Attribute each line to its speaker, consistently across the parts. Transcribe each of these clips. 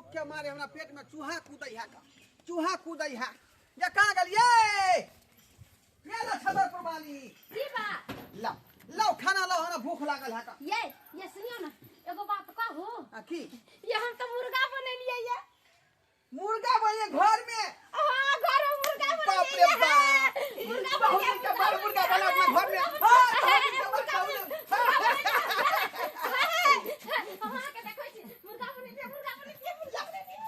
Speaker 1: भूख के मारे हमरा पेट में चूहा कूदै है का, चूहा कूदै है। ये कहाँ गेलियै? ये ला छदर पर बानी।
Speaker 2: की बात?
Speaker 1: लाओ लाओ खाना लाओ, हमरा भूख लागल है का।
Speaker 2: ये सुनियो ना, एगो बात कहू।
Speaker 1: आ, की?
Speaker 2: ये हम तो मुर्गा बनेलियै ये।
Speaker 1: मुर्गा बने घर में?
Speaker 2: हाँ, घर में मुर्गा
Speaker 1: बाप रे
Speaker 2: बनेलियै।
Speaker 1: बाप।
Speaker 2: मुर्गा
Speaker 1: बहुत
Speaker 2: बनेलियै,
Speaker 1: दिन के बाद मुर्गा बना अपना घर में।
Speaker 2: मुर्गा
Speaker 1: हाँ,
Speaker 2: बनेलियै।
Speaker 1: बहुत दिन के बाद
Speaker 2: मुर्गा
Speaker 1: खाओ।
Speaker 2: बनेलियै। हम अहाँके देखै छी, मुर्गा बनेलियै, मुर्गा बनेलियै, मुर्गा बनेलियै।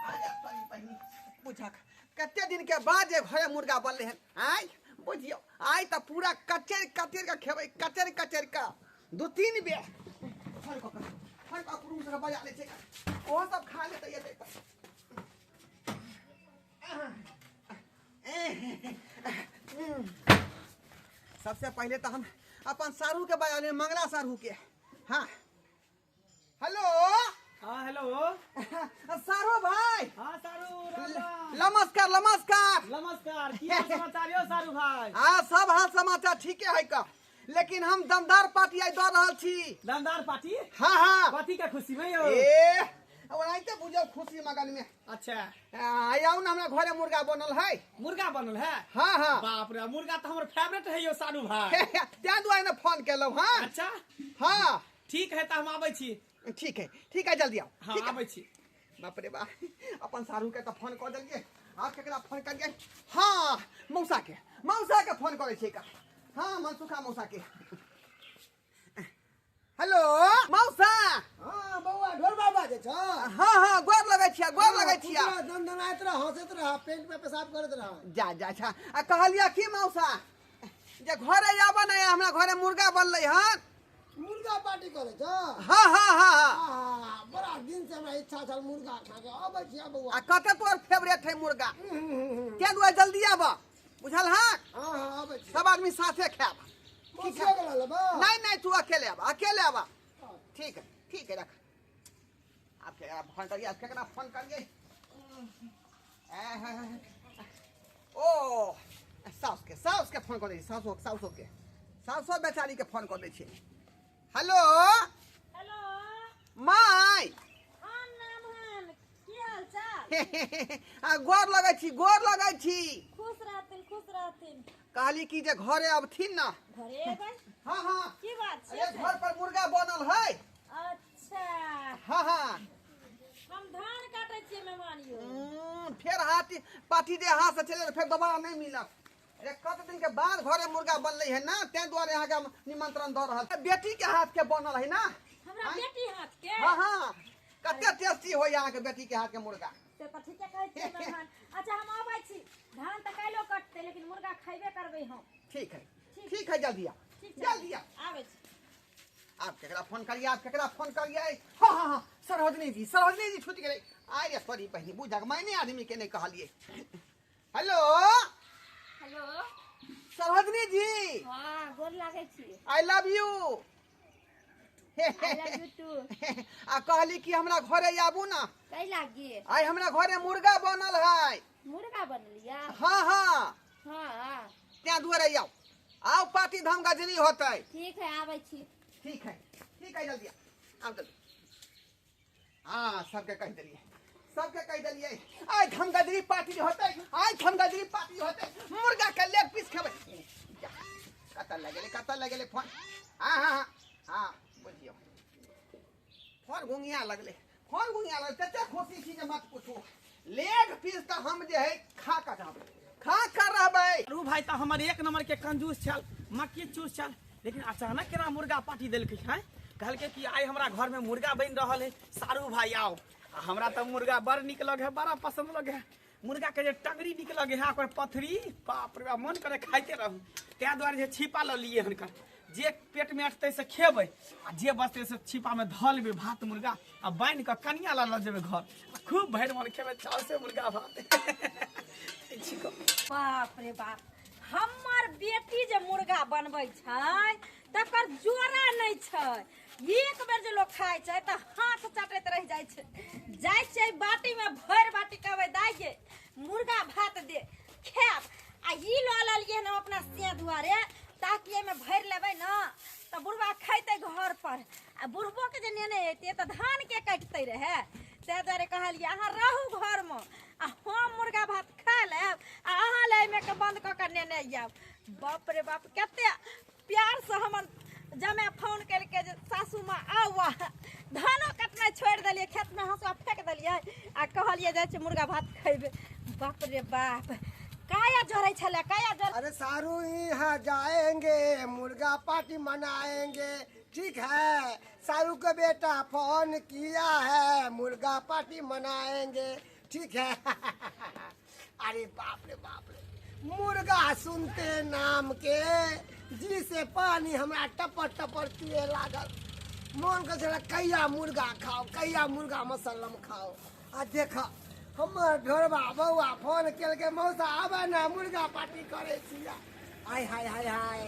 Speaker 1: अरे बहिनी, बहिनी, बुझक कते दिन के बाद जे घरे मुर्गा बनले हन। आय बुझियौ, आइ तऽ पूरा कचरि कचरि के खेबै, कचरि कचरि के 2-3 बेर। फोन कऽ कऽ, फोन कऽ कुटुम सबके बजा लै छै, ओहो सब खा लेतै एतै तऽ। सबसे पहिले तऽ हम अपन साढ़ू के बजा लेबै, मंगला साढ़ू के। हाँ हेलो।
Speaker 3: हाँ हेलो।
Speaker 1: सारू भाई।
Speaker 3: हाँ सारू, राम राम।
Speaker 1: नमस्कार नमस्कार।
Speaker 3: नमस्कार, की हाल समाचार यो सारू भाई?
Speaker 1: हाँ सब हाल समाचार ठीके है का, लेकिन हम दमदार पार्टी I दऽ रहल छी।
Speaker 3: दमदार पार्टी?
Speaker 1: हाँ हाँ।
Speaker 3: कथी के खुशी में यो?
Speaker 1: ए ओनाहिते बुझौ खुशी मगन में।
Speaker 3: अच्छा।
Speaker 1: आउ ना, हमरा घरे मुर्गा बनल है।
Speaker 3: मुर्गा बनल है?
Speaker 1: हाँ हाँ।
Speaker 3: बाप रे, मुर्गा तो हमर फेवरेट है यो सारू भाई।
Speaker 1: तें दुआरे ने फोन केलहुँ। हाँ।
Speaker 3: अच्छा।
Speaker 1: हाँ।
Speaker 3: ठीक है, तो हम आबै छी।
Speaker 1: ठीक है ठीक है, जल्दी आओ।
Speaker 3: हाँ,
Speaker 1: ठीक है।
Speaker 3: आबै छी।
Speaker 1: बाप रे बाप, अपन सारू के तो फोन कऽ देलियै, आब केकरा फोन करियै? हाँ मौसा के, मौसा के फोन करै छियै का। हाँ मनसुखा मौसा के। हेलो मौसा।
Speaker 4: हाँ बौआ, ढोल बाबा जे छौ?
Speaker 1: हाँ हाँ, गोर लगै छियै, गोर लगै छियै।
Speaker 4: पूरा दनदनाइत रह, हँसैत रह, पेंट में पेशाब करैत रह।
Speaker 1: जा जा जा। आ कहलियै की मौसा, जे घरे आबऽ ने, हमरा घरे मुर्गा बनलै हन।
Speaker 4: मुर्गा पार्टी करै छौ?
Speaker 1: हाँ हाँ हाँ हाँ।
Speaker 4: आहा, बड़ा दिन से हमरा इच्छा छल मुर्गा खाके, अबै छियै बौआ।
Speaker 1: आ कते तोहर फेवरेट है मुर्गा, तें दुआरे जल्दी आबऽ, बुझल? हाँ
Speaker 4: हाँ हाँ, अबै छी।
Speaker 1: सब आदमी साथे खायब।
Speaker 4: मौसियो के लऽ लेबऽ?
Speaker 1: नहीं नहीं, तू अकेले आबऽ, अकेले आबऽ। ठीक है ठीक है, रख। आप केकरा फोन करिए, आप केकरा फोन करिए? ओ साउस के, साउस के फोन कर दै छी, साउस, साउस के, साउसो बेचारी के फोन कर दै छी। हेलो।
Speaker 2: हेलो।
Speaker 1: My.
Speaker 2: हाँ नाम हन, की हाल चाल?
Speaker 1: आ गोर लगै छी, गोर लगै छी।
Speaker 2: खुश रहथिन, खुश रहथिन।
Speaker 1: कहली कि जे घरे अबथिन ना।
Speaker 2: घरे एबै?
Speaker 1: हाँ हाँ।
Speaker 2: की बात छै?
Speaker 1: अरे घर पर मुर्गा बनल है।
Speaker 2: अच्छा।
Speaker 1: हाँ हाँ।
Speaker 2: हम धान काटै छियै मेहमान यो।
Speaker 1: फेर हाथी पाठी जे हाथ से चले फेर दोबारा नहीं मिलत। अरे कत दिन के बाद घरे मुर्गा बनलै है ना, तें दुआरे अहाँके हम निमंत्रण दऽ रहल। बेटी के हाथ के बनल है ना?
Speaker 2: हमरा
Speaker 1: आँय?
Speaker 2: बेटी हाथ के?
Speaker 1: हाँ हाँ, कते टेस्टी होइए अहाँके बेटी के हाथ के मुर्गा।
Speaker 2: से तऽ ठीके कहै छियै मेहमान। अच्छा हम अबै छी, धान तऽ काल्हिओ कटतै, लेकिन मुर्गा खैबे करबै हम।
Speaker 1: ठीक है
Speaker 2: ठीक।
Speaker 1: ठीक है, जल्दी आओ।
Speaker 2: ठीक छै।
Speaker 1: जल्दी आओ।
Speaker 2: आबै छी।
Speaker 1: आप केकरा फोन करिए, आप केकरा फोन करिए? हाँ हाँ हाँ, सरोजनी जी, सरोजनी जी छूट गेलै। आइ रे सॉरी बहिनी, बुझक मायने आदमी के नहीं कहलिए। हेलो।
Speaker 2: हेलो।
Speaker 1: सरोजनी जी।
Speaker 2: हाँ गोर लागै छी।
Speaker 1: I love you.
Speaker 2: I love you too.
Speaker 1: आ कहली कि हमरा घरे आबू ना।
Speaker 2: कै लागी?
Speaker 1: आइ हमरा घरे मुर्गा बनल है।
Speaker 2: मुर्गा बनलिया?
Speaker 1: हाँ हाँ।
Speaker 2: हाँ।
Speaker 1: तें दुआरे आउ, आउ पार्टी धाम गजरी होतै।
Speaker 2: ठीक है, आबै छी।
Speaker 1: ठीक है ठीक है, जल्दी आओ, आओ जल्दी। हाँ सबके कहि देलियै, सबके कहि देलियै, आइ धमगजरी पार्टी होतै, आइ धमगजरी पार्टी होतै, मुर्गा के लेग पीस खेबै। कतऽ लगेलै, कतऽ लगेलै फोन? हाँ हाँ हाँ हाँ, बुझियौ फोन घुंगिया लगलै, फोन घुंगिया लगलै, तते खुशी छी जे मत पूछू। लेग पीस तऽ हम जे है खा कऽ रहबै, खा कऽ रहबै।
Speaker 3: अरू भाई तऽ हमर एक नंबर के कंजूस छल, मक्खी चूस छल, लेकिन अचानक केना मुर्गा पार्टी देलकै हैं? कहलकै कि आइ हमरा घर में मुर्गा बनि रहल है, सारू भाई आओ। आ हमरा तऽ मुर्गा बड़ नीक लगे है, बड़ा पसंद लगे है। मुर्गा के जे टंगरी नीक लगे है, ओकर पथरी, बाप रे बाप, मन करे खाइते रहू। ताहि दुआरे जे छिपा लऽ लिए हुनकर, जे पेट में अटतै से खेबै, आ जे बचतै से छिपा में धऽ लेबै भात मुर्गा, आ बान्हि कऽ कनिया लऽ लऽ जेबै घर, आ खूब भरि मन खेबै चावल से मुर्गा भात।
Speaker 2: बाप रे बाप, हमर बेटी जे मुर्गा बनबै छै तकर जोड़ा नहि छै। एक बेर जे लोक खाइ छै तऽ हाथ चटैत रहि जाइ छै। जाइ छै बाटी में भरि बाटी कहबै दाइ गे मुर्गा भात दे खायब। आ ई लऽ लेलियै हन अपना से दुआरे ताकि एहिमे भरि लेबै ने तऽ बुढ़बा खैतै घर पर, आ बुढ़बोके जे नेने अयतै तऽ धानके काटितै रहए। ताहि दुआरे कहलियै कहलियै अहाँ रहू घरमे आ हम मुर्गा भात खा लेब आ अहाँ लए एहिमे के बंद कऽ के नेने आयब। बाप रे बाप, कते प्यार से हमर जमे फोन करके जे सासू माँ आउ, धानो कटनाइ छोड़ि देलियै, खेतमे हँसुआ फेंक देलियै आ कहलियै जाइ छी मुर्गा भात खैबै। बाप रे बाप, काया जरै छलै, काया जर।
Speaker 4: अरे सारू यहाँ जाएंगे, मुर्गा पार्टी मनाएंगे, ठीक है? सारू का बेटा फोन किया है, मुर्गा पार्टी मनाएंगे, ठीक है? अरे बाप रे बाप रे, मुर्गा सुनते नाम के जी से पानी हमरा टपर टपर चुए लागल। मोन कर छला कहिया मुर्गा खाओ, कहिया मुर्गा मसल्लम खाओ। आ देख हमर ढोरबा बौआ फोन केलकै, मौसा आबे ना, मुर्गा पार्टी करे छिया। आय हाय हाय हाय,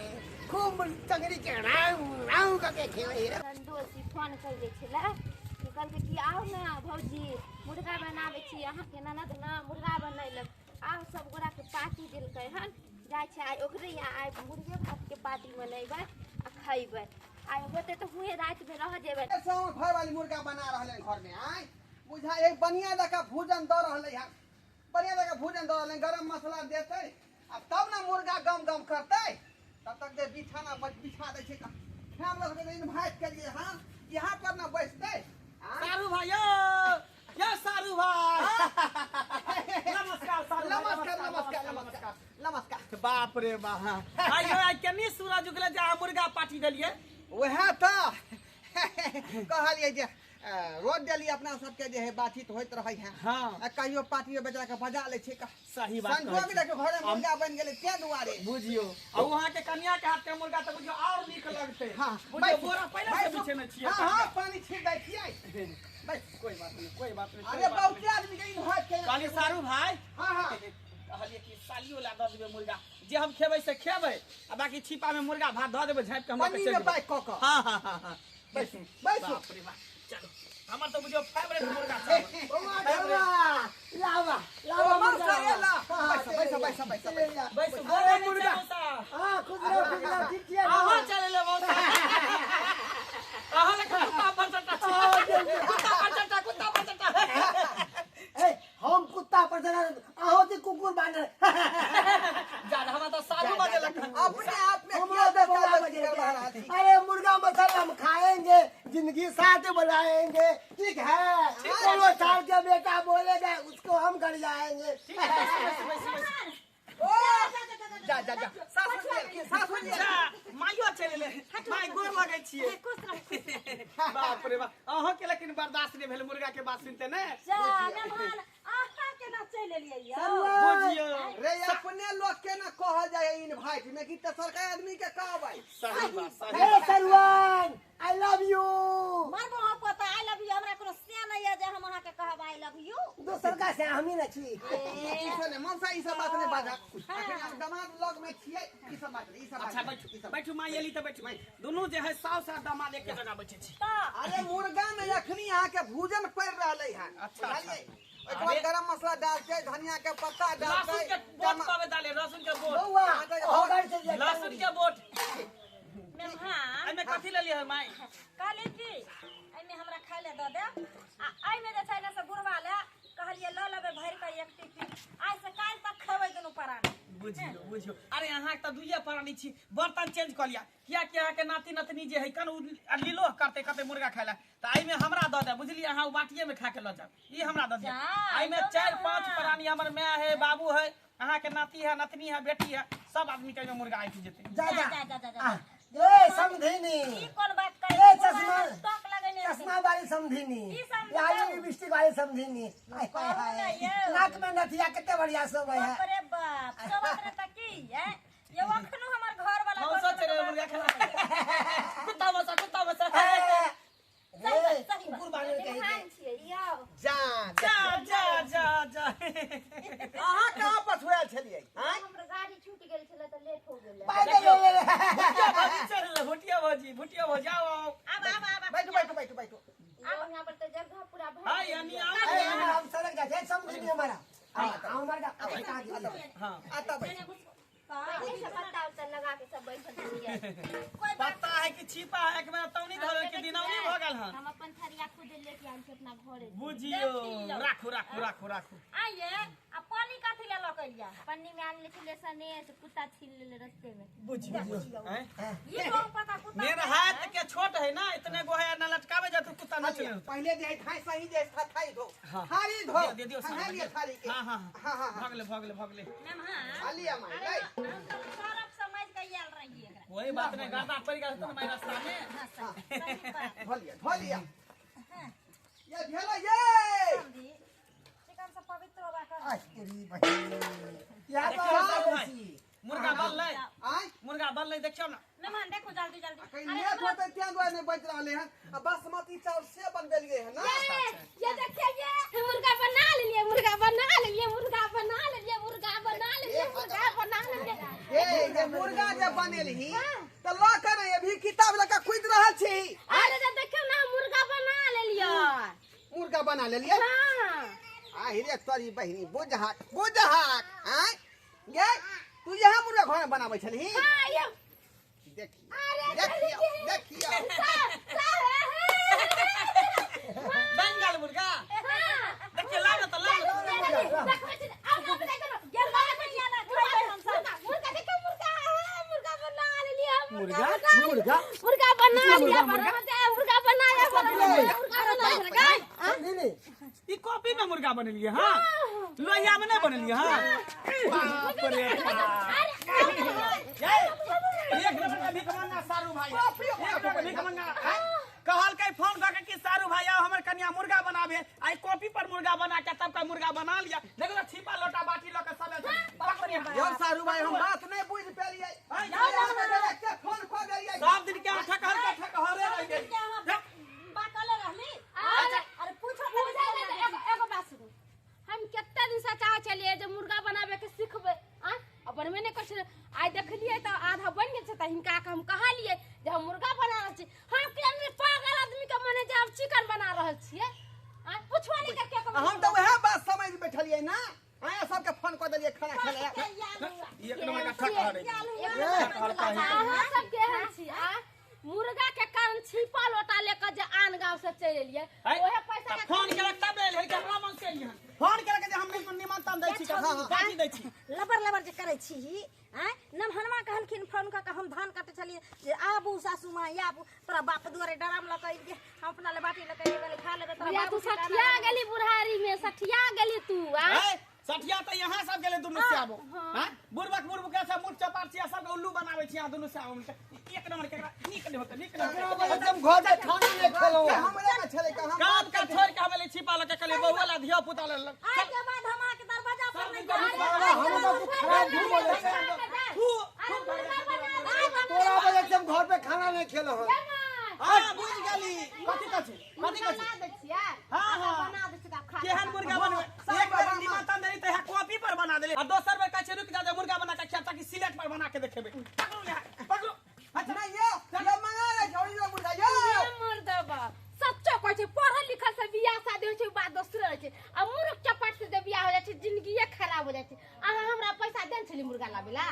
Speaker 4: खूब चंगड़ी के राउ राउ कके खेलै।
Speaker 5: संतोषी फोन कयले छलै कि कहलकै कि आउ ने भौजी, मुर्गा बनाबै छी, अहाँके ननद ने मुर्गा बनेलक, आउ सब गोराके पार्टी देलकै हन, जाइ छै आइ ओकरे यहाँ, आइ मुर्गे भातके पार्टी मनेबै आ खैबै। आइ होतै तऽ हुएँ रातिमे रह जेबै।
Speaker 1: घर वाली मुर्गा बना रहल है घर में, आय बुझा एक बढ़िया जगह भोजन दऽ रहलै हन, बढ़िया जगह भोजन दऽ रहलै, गरम मसाला देतै आ तब ने मुर्गा गम गम करतै। तब तक जे बिछाना बिछा दै छै, हम लोग इन्वाइट करिए हाँ, यहाँ पर ना बैठते।
Speaker 3: सारू भाई, यो यो सारू भाई, नमस्कार सारू भाई,
Speaker 1: नमस्कार नमस्कार नमस्कार नमस्कार।
Speaker 3: बाप रे बाप, आइयो आइ केनी सूरज उगले जे अहाँ मुर्गा पार्टी देलियै?
Speaker 1: वएह तऽ कहलियै जे रोज डेली अपना सबके जे है बातचीत होइत रहै है।
Speaker 3: हाँ।
Speaker 1: आ कहियो पार्टी बजा के बजा लै छै।
Speaker 3: सही बात।
Speaker 1: संजोग देखियौ घरे मुर्गा बनि गेलै ताहि दुआरे।
Speaker 3: बुझियो, आ वहाँ के कन्या के हाथ के मुर्गा तऽ बुझियो और नीक लगतै।
Speaker 1: हाँ,
Speaker 3: बुझियो बोरा पहिले से बिछेने छियै।
Speaker 1: हाँ हाँ, पानी छीट दै छियै।
Speaker 3: बस कोई बात नहीं, कोई बात नहीं।
Speaker 1: अरे बहुते आदमी के इन्वाइट केने।
Speaker 3: कहलियै सारू भाई,
Speaker 1: हाँ हाँ,
Speaker 3: कहलियै कि सालियो ला दऽ देबै मुर्गा, जे हम खेबै से खेबै आ बाकी छिपा में मुर्गा भात धऽ देबै झाँपि के हम
Speaker 1: पन्नी में पैक कऽ कऽ।
Speaker 3: हाँ हाँ हाँ हाँ,
Speaker 1: बैसू बैसू।
Speaker 3: बाप रे बाप, चलो हमर तऽ बुझियो फेवरेट मुर्गा छै।
Speaker 4: बौआ ढोरबा, लावा लावा मुर्गा।
Speaker 1: बैसू बैसू बैसू बैसू
Speaker 3: बैसू।
Speaker 4: अरे मुर्गा, हाँ खुश रहो खुश रहो, ठीक छियै?
Speaker 3: अहाँ चले ले मौसा, अहाँ ले कुत्ता पर चटा, कुत्ता पर चटा, कुत्ता पर चटा।
Speaker 4: ए हम कुत्ता पर चढ़ा, अहाँ जे कुकुर बानर।
Speaker 3: जा हमरा तऽ सारू बजेलक।
Speaker 1: अपने आप में
Speaker 4: हमरा तो बौआ बजेलक। अरे मुर्गा मसाला हम खाएंगे, जिंदगी साथ बनाएंगे, ठीक है? चलो साल के बेटा बोलेगा उसको हम घर जाएंगे।
Speaker 1: जा जा जा, सासु जी सासु जी,
Speaker 3: जा माइयो चले ले, माइ गोर लगै छियै।
Speaker 2: खुश रह।
Speaker 3: बाप रे बाप, अहाँ के लेकिन बर्दाश्त नहीं भेल मुर्गा के बात सुनते ने?
Speaker 2: जा मेहमान, अहाँ केना चलि एलियै यौ?
Speaker 3: बुझियो
Speaker 1: रे अपने लोग के ना कहल जाय इन्वाइट में कि तेसरका आदमी के कहबै।
Speaker 3: सही बात, सही।
Speaker 4: हे सरवन, I love you.
Speaker 2: मरबो हम पता, I love you हमरा कोनो से नहीं है जे हम अहाँ के कहब I love you.
Speaker 4: दोसर का से हम ही न छी।
Speaker 1: ई सब ने मनसा, ई सब बात नहीं बाजा, अखन हम दमाद लग में छियै, ई सब बात नहीं, ई सब बात
Speaker 3: अच्छा
Speaker 1: नहीं,
Speaker 3: बैठू
Speaker 1: ई सब।
Speaker 3: बैठू माँ एली तऽ बैठू, दुनू जे है साव साव दामाद एक जगह बैठे छी।
Speaker 1: अरे मुर्गा में अखनी अहाँ के भूजन पड़ि रहलै हन।
Speaker 3: अच्छा,
Speaker 1: बुझलियै? ओहिके बाद गरम मसाला डालतै, धनिया के पत्ता
Speaker 3: लहसुन
Speaker 1: डालतै,
Speaker 3: के बोट पावे डाले, लहसुन के बोट,
Speaker 4: बौआ होगर से जे
Speaker 3: लहसुन के बोट।
Speaker 2: मेहमान,
Speaker 3: एहिमे कथी लेलियै है माई?
Speaker 2: कहली कि एहिमे हमरा खाय ले दऽ देब आ एहिमे जे छै ने से बुढ़वा ले कहलियै लऽ लेबै भरि कऽ एक टिफिन, आइ से काल्हि तक खेबै दुनू प्राणी।
Speaker 3: बुझियो बुझियो, अरे अहाँ तऽ दुइये प्राणी छी, बर्तन चेंज कऽ लिअ, कियाकि अहाँके नाति नतनी जे है कन उ लीलो करतै कते मुर्गा खाय ला, तऽ एहिमे हमरा दऽ दे, बुझलियै? अहाँ उ बाटिये में खा के लऽ जाब, ई हमरा दऽ दिअ। एहिमे 4-5 प्राणी हमर my है, बाबू है, अहाँके नाति है, नतनी है, बेटी है, सब आदमी के एहिमे मुर्गा आबि जेतै।
Speaker 4: जा
Speaker 2: जा
Speaker 4: जा
Speaker 2: जा जा जा,
Speaker 4: ए समधिनी,
Speaker 2: ई कोन बात करै?
Speaker 4: ए चश्मा,
Speaker 2: टक लगेने छै।
Speaker 4: चश्मा वाली समधिनी,
Speaker 2: ई समधिनी?
Speaker 4: लाली लिपस्टिक वाली समधिनी, हाय हाय हाय, नाक में नथिया कते बढ़िया शोभे है।
Speaker 2: बाप रे बाप, शोभत रहे तऽ की है ये? अखनो हमर घर वाला
Speaker 3: मौसा चले मुर्गा खेला, कुत्ता मौसा, कुत्ता मौसा।
Speaker 4: ए कुकुर बानर कहि के
Speaker 5: मेहमान छियै यौ।
Speaker 1: जा
Speaker 3: जा जा जा जा,
Speaker 1: अहाँ कहाँ पछुआयल छलियै? आँय
Speaker 5: हमर गाड़ी छूटि गेल छलै तऽ लेट हो गेलै।
Speaker 4: पाइ दे ले ले।
Speaker 3: भुटिया भौजी चल ले, भुटिया भौजी, भुटिया भौजी आओ आओ।
Speaker 2: आब आब आब,
Speaker 1: बैठू बैठू बैठू बैठू।
Speaker 5: यौ यहाँ पर तऽ जगह पूरा भरि
Speaker 3: हाय
Speaker 5: गेल
Speaker 3: यानी
Speaker 5: यऽ।
Speaker 3: आओ।
Speaker 4: ए हम सड़क जा छै समधिनी हमारा, हां हमारा कहाँ गेली?
Speaker 3: हाँ
Speaker 1: आता बैठू।
Speaker 5: पहिले से पत्ता उत्ता लगा के सब बैठल छियै।
Speaker 2: कोई बात
Speaker 3: पत्ता है काहे कि छिपा एक बेर तौनी धरल के दिनौनी भ गेल हन।
Speaker 5: हम अपन थरिया खुद लेके आयल छी अपना घरे।
Speaker 3: बुझियो, राखू राखू राखू राखू।
Speaker 2: आइए आ पानी कथी ले लऽ के एलियै?
Speaker 5: पन्नी में आनले छलियै सनेस, कुत्ता छीन लेले रस्ते में।
Speaker 3: बुझियो हैं
Speaker 2: ई गाँव पता कुत्ता
Speaker 3: मेरा हाथ के छोट है ना, इतने गो है ना लटकावे जा तो कुत्ता न चले।
Speaker 1: पहले जे है थाई सही जे था थाई धो।
Speaker 3: हाँ।
Speaker 1: थाली धो।
Speaker 3: दियो, दियो,
Speaker 1: हाँ, लिया थाली के।
Speaker 3: हां हां
Speaker 1: हां हां।
Speaker 3: भगले भगले भगले।
Speaker 2: मेम हां।
Speaker 1: थाली अमाई
Speaker 2: अरे
Speaker 1: नहीं।
Speaker 2: हम तो सरफ समझ के आयल रहिए एकरा।
Speaker 3: कोई बात नहीं, गादा पड़ गया तो हमारे रास्ता में।
Speaker 2: हां सही बात।
Speaker 1: धो लिया धो लिया। ये भेलो ये।
Speaker 2: समझी चिकन से पवित्र होबा कर।
Speaker 4: आज तेरी बहिन या
Speaker 3: देखियौ
Speaker 4: तो
Speaker 3: साहु भाई,
Speaker 4: बेसी।
Speaker 3: मुर्गा बनलै,
Speaker 1: आय
Speaker 3: मुर्गा बनलै देखियौ ना।
Speaker 2: मेहमान देखो जल्दी जल्दी।
Speaker 1: कहीं लेट होते त्यां दुआरे नहीं बच रहले हन। आ बासमती चावल से बनबेलिए हन ना।
Speaker 5: ये देखिए ये मुर्गा बना लेलिए, मुर्गा बना लेलिए, मुर्गा बना लेलिए, मुर्गा बना लेलिए, मुर्गा बना लेलिए।
Speaker 1: ए जे मुर्गा जे बनेलही त ल कर अभी किताब लका खुद रहल छी।
Speaker 5: अरे जे देखियौ ना मुर्गा बना लेलिए।
Speaker 1: मुर्गा बना लेलिए।
Speaker 5: हां
Speaker 1: आ हिरे तोरी बहिनी बुझहाक बुझहाक। आय गे तू यहाँ मुर्गा घर में बनाबै छलही?
Speaker 5: हां ये
Speaker 1: देखियो
Speaker 5: अरे
Speaker 1: देखियो देखियो।
Speaker 3: बन गेल मुर्गा। देखियौ लाउ ना त लाउ ना।
Speaker 5: देखबै छी आउ ना देखो ना गेल मुर्गा देखियौ मुर्गा मुर्गा बना लेलिए।
Speaker 3: मुर्गा?
Speaker 4: मुर्गा
Speaker 5: मुर्गा बना लिया, मुर्गा बना लिया, मुर्गा बना लिया।
Speaker 4: नहीं नहीं
Speaker 3: ई कॉपी में मुर्गा बनेलिए हां, लोहिया में नहीं बनेलिए हां। बाप रे बाप। एक नंबर का भीख मंगा सारू भाई, एक नंबर भीख मंगा। कहल के फोन करके कि सारू भाई आओ हमर कन्या मुर्गा बनावे, आई कॉपी पर मुर्गा बना के तब का मुर्गा बना लिया। देखो तो छिपा लोटा बाटी लके सब बाप रे बाप।
Speaker 1: यौ सारू भाई हम बात नहीं बुझ पेलिए। के फोन क देलिए
Speaker 3: सब दिन के ठकहर के ठकहरे रह गेल।
Speaker 2: बाकले रहली। अरे पूछो
Speaker 5: एगो बात सुनू, हम कते दिन से चाहै छलियै जे मुर्गा बनाबे के सिखबै आ बनबे नहि करै छलै। आइ देखलियै तऽ आधा बनि गेल छै तऽ हिनका के हम कहलियै जे हम मुर्गा बना रहल छी। हम केहन पागल आदमी के मने जे हम चिकन बना रहल छियै। आ पुछबो नहि करके
Speaker 1: हम तऽ वएह बात समझ बैठलियै ना। आया सबके फोन क देलियै खाना खेले।
Speaker 3: एक नंबर का ठकहर है।
Speaker 5: अहाँ सब केहन छी? आ मुर्गा के कारण छिपा लोटा लेकर जे आन गांव से चलि एलियै, ओहे पैसा के
Speaker 3: फोन केलक तब एलियै, केकरा मन से एलियै। फोन केलक जे हम निमंत्रण दै छी, पार्टी दै छी।
Speaker 2: लबर लबर जे करै छी आँय। नमहनमा कहलखिन फोन कऽ के हम धान काटै छलियै जे आबू सासू माँ आबू, तोरा बाप दुआरे डराम लऽ के अयलियै, हम अपना ले बाटी लऽ के अयलियै, खा लेबै तोरा
Speaker 5: बुढ़िया
Speaker 2: बाबू
Speaker 5: तू सठिया गेली बुढ़ारी में, सठिया गेली तू। आ
Speaker 3: सठिया तऽ यहाँ सब गेलै दुनू से आबो। हां बुढ़बक बुढ़बक सब मूर्ख चपार छी, सब उल्लू बनाबै छी यहाँ दुनू से आबो। एक नंबर के नीक नहि होतै, नीक नहि होतै।
Speaker 4: एकदम घर में खाना नहीं खेलौं।
Speaker 1: हमरा में छलै का हम
Speaker 3: काम के छोड़ के हम एलै छिपा लऽ के कहलियै बौआ ला धिया पुता ला।
Speaker 2: आइ के बाद हम अहाँके दरवाजा पर नहि
Speaker 4: बाबा हम तो खराब झूठ बोले छै।
Speaker 3: थू
Speaker 4: तोरा वजह से हम घर पे खाना नहीं खेलौं।
Speaker 3: हां बुझ गेली। कथि कथि कथि कथि
Speaker 5: बना दै छियै।
Speaker 3: हां हां
Speaker 5: बना दै छियै खा।
Speaker 3: केहन मुर्गा बनबै? एक बेर निमंत्रण देली तऽ कॉपी पर बना देली आ दोसर बेर कहै छै रुक जा जे मुर्गा बना के खिया ताकि सिलेट पर बना के देखेबै। पकड़ू ले पकड़ू।
Speaker 1: अच्छा नहीं यो ये मंगा ले छोड़ी यो मुर्गा यो।
Speaker 5: मुर्दबा सच्चो कहै छै पढ़ल लिखल से बियाह शादी होइ छै बात दोसरे रहै छै, आ मूर्ख चपाट से जे बियाह हो जाइ छै जिंदगीए खराब हो जाइ छै। अहाँ हमरा पैसा देन छली मुर्गा लाबै ला?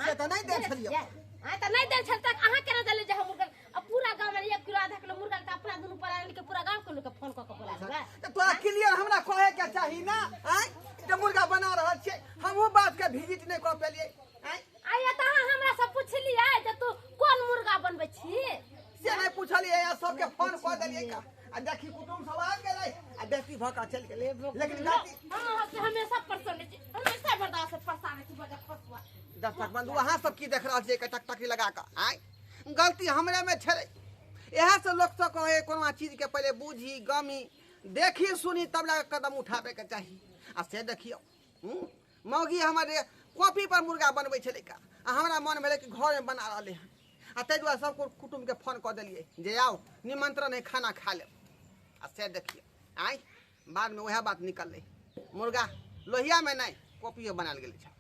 Speaker 1: से तऽ नहीं देन छलियै।
Speaker 5: हां तऽ नहीं देन छल तऽ अहाँ केना देले जे हम मुर्गा? आ पूरा गांव में 1 किलो आधा किलो मुर्गा तऽ अपना दुनू परानी के पूरा गांव के लोग के फोन कऽ के बोला देबै।
Speaker 1: तऽ तोरा क्लियर हमरा कहे के चाही ना। आय जे मुर्गा बना रहल छै हमहूँ बात के विजिट नहीं कऽ पेलियै। आय
Speaker 5: आइ तऽ अहाँ हमरा से पुछलियै जे तू कोन मुर्गा बनबै छी?
Speaker 1: से नहीं पुछलियै आ सबके फोन कऽ देलियै का। आ देखी कुटुम सब आबि गेलै आ बेटी भऽ कऽ चलि गेलै। लेकिन गलती
Speaker 5: हम से हमेशा परेशान छी, हमेशा बर्दाश्त से परेशान छी बड़ा फसुआ।
Speaker 1: दर्शक बंधु अहाँ सब की देख रहल छियै टकटकी लगा कऽ? आय गलती हमरे में छलै। इएह से लोक सब कहे कोनो चीज के पहिले बूझी गमी देखी सुनी तब लगा कदम उठाबे के चाही। आ से देखियौ मौगी हमर कॉपी पर मुर्गा बनबै छलै का आ हमरा मन भेलै कि घरमे बना रहलै हन आ ताहि दुआरे सब कुटुम्बके फोन कऽ देलियै जे आउ निमंत्रण है खाना खा लेब। आ से देखियौ आय बादमे वएह बात निकललै, मुर्गा लोहियामे नहि कॉपियो बनायल गेल छल।